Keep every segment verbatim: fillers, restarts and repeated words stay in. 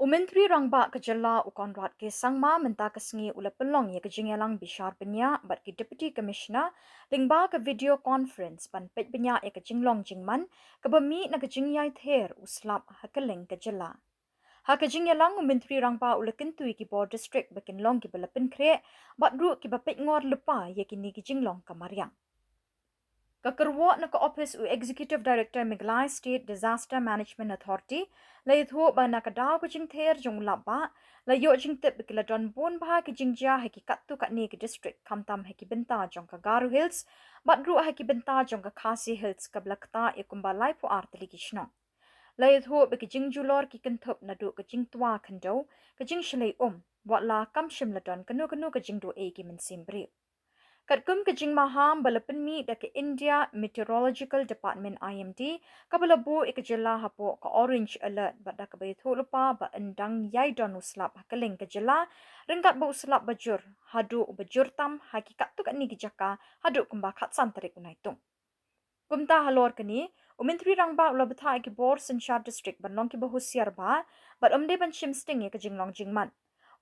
U Myntri Rangbah ka jylla u Conrad K Sangma mynta ka sngi u la pynlong ïa ka jingïalang bishar bniah bad ki Deputy Commissioner lyngba ka video conference ban peit bniah ïa ka jinglong jingman kaba mih na ka jingïai ther u slap ha kylleng ka jylla. Ha ka jingïalang u Myntri Rangbah u la kyntu ïa ki bor district ba kin long kiba la pynkhreh bad ruh kiba peit ngor lypa ïa kine ki jinglong ka mariang. Ka kyrwoh na ka ophis u Executive Director Meghalaya State Disaster Management Authority la ïathuh ba na ka daw ka jingther jong u lapbah la ïoh jingtip ba ki la don bun bha ki jingjia ha ki katto katne ki district khamtam ha ki bynta jong ka Garo Hills bad ruh ha ki bynta jong ka Khasi Hills kaba la ktah ïa kumba laiphew ar tylli ki shnong. La ïathuh ba ki jingjulor ki kynthup naduh ka jingtwa khyndew, ka jingshlei um, wat la kam shym la don kano kano ka jingduh ei ki mynsiem briew. Katkum ka jingmaham ba la pynmih da ka India Meteorological Department I M D, kaba la buh ïa ka jylla hapoh ka orange alert bad da kaba ïathuh lypa ba yn dang ïai don u slap ha kylleng ka jylla, ryngkat ba u slap ba jur haduh uba jur tam ha ki katto katne ki jaka haduh kumba khatsan tarik u Naitung. Kumta halor kane, u Myntri Rangbah u la bthah ïa ki bor synshar district ban long kiba husiar bha bad ym dei ban shim sting ïa ka jinglong jingman.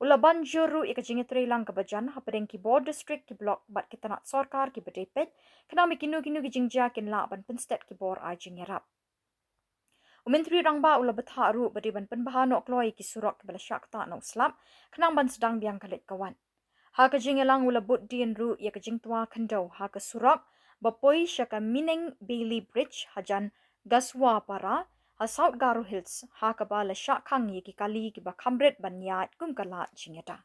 U la ban jur ruh ïa ka jingïatreilang kaba jan hapdeng ki bor district, ki block bad ki tnat sorkar kiba dei peit, khnang ba kino kino ki jingjia kin lah ban pynstet ki bor ai jingïarap. U Myntri Rangbah u la bthah ruh ba dei ban pynbha noh kloi ïa ki surok kiba la shah ktah na u slap, khnang ban sdang biang ka leit ka wan. Ha ka jingïalang u la bud dien ruh ïa ka jingtwa khyndew ha ka surok ba poi sha ka Mineng Bailey Bridge hajan Gaswapara ha South Garo Hills, ha kaba la shah khang ïa ki kali kiba kham rit ban ïaid kum ka lad jingïada.